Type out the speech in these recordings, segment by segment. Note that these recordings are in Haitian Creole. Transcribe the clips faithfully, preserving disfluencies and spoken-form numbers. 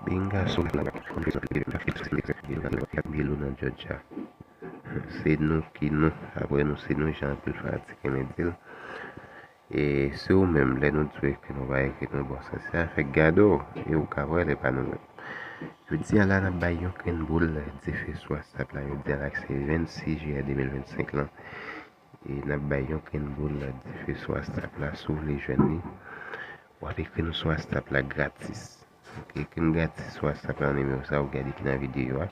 Pinga sou la. Mil ou nan Georgia. Se nou ki nou, apre nou se nou, jan anpil fanatik renmen di l. E se ou menm, lè nou di w ekri nou pa ekri nou, bon, sa se afè gado, e ou ka wè lè pa nou menm. Jodi a la, n ap bay yon grenn boul dife sou WhatsApp la. Jodi a la, se vennsis jiyè de mil vennsenk lan. E n ap bay yon grenn boul dife sou WhatsApp la. Si w vle jwenn li, w ap ekri nou sou WhatsApp la gratis. Ok, ekri n gratis sou WhatsApp la, nimewo sa ou gade ki nan videyo a.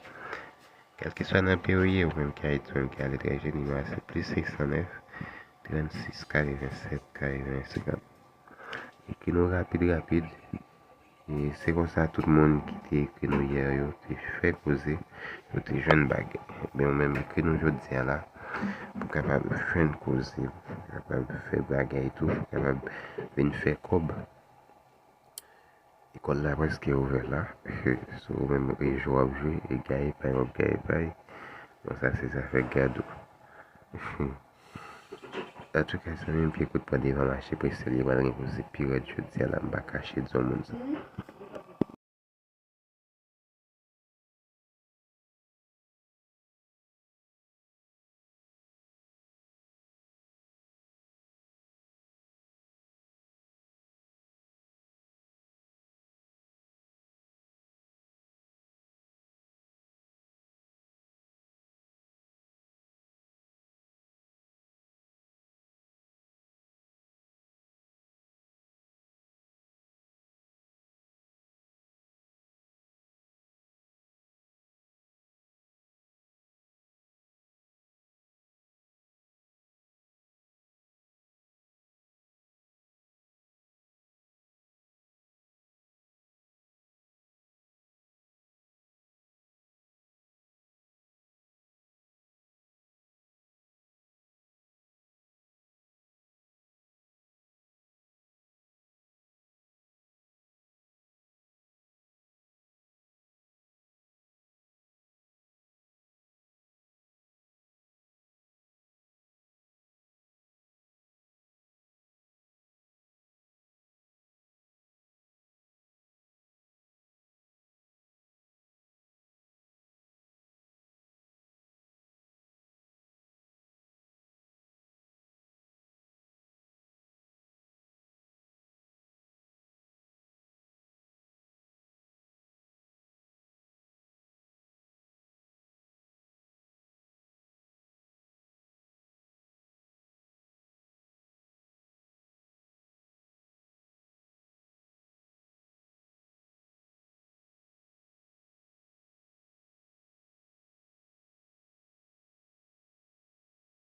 Kèlkeswa nan peyi w ye, ou menm ki Ayiti, ou menm ki aletranje, nimewo a se plis senk san nèf, trannsis, katrevennsèt, katreven, senkant. Ekri nou rapid, rapid. E se konsa tout moun ki te ekri nou yè yo te fè koze, yo te jwenn bagay. Ebyen, ou menm ekri nou jodi a la, pou kapab jwenn koze, pou kapab fè bagay tou, pou kapab vin fè kòb. Lekòl la prèske ouvè la. So, ou menm e jwe w ap jwe, e gaye pay w ap gaye pay. Bon, sa se zafè gado. Antouka, zanmi m, pye kout pran devan mache prese, li pral gen koze pi rèd jodi a la, m pa kache di yon moun sa.